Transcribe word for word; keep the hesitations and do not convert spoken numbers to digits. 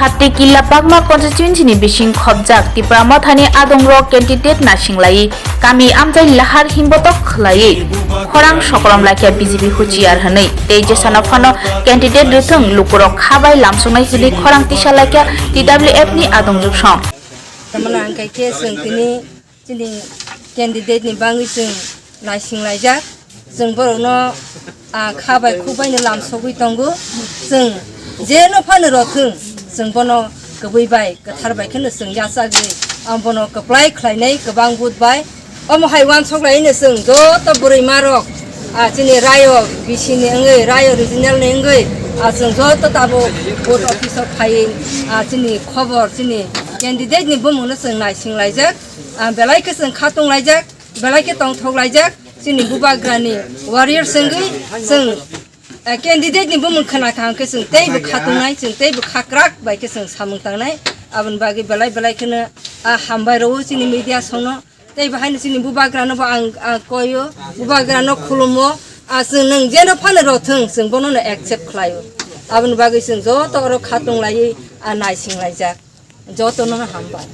Hati killa Bagma constituency ni bising khobjak Tipra Mothani adongrok candidate nasinglai kami amchai lahar himbotok khwlaiwi khorang sokrom laikha B J P huchiar hwnwi tei jesano phano candidate rwthwng lukurok kha bai lamsoknai hwnwi khorang tisa laikha T W F ni adongjwk song. Tamana hwnkhe khe chwng tini chini candidate ni bangwi chwng naising laijak. Chwng borokno, ah, kha bai khuk bai no lamsogwi tongo. Chwng jeno phano rw thwng, chwng bono kwbwi bai kwthar bai kheno chwng yachagwi ang bono kwplai khlainai kwbang vote bai. Omo hai uansuk laino chwng joto bwrwi marok, ah, chini rayo B C ni wngwi, rayo regional ni wngwi, ah, chwng joto tabuk vote office o phaiwi, ah, chini khobor, chini candidate ni bumung no chwng naising laijak. Ah, belai khe chwng khatung laijak, belai khe tongthok laijak, chini bubagrani warrior se wngwi chwng, eh, candidate ni bumung khna kha hwnkhe chwng teibo khatungnai, chwng teibo khakrak bai khe chwng samung tangnai. Aboni bagwi belai belai kheno, ah, hambai rwo chini media songno, tei bahaino chini bubagrano bo ang, ang koio, bubagrano khulumo, ah, chwng nwng jeno phano rw thwng, chwng bono no accept khlaio. Aboni bagwi chwng joto oro khatung laiwi, ah, naising laijak. Jotono hambai.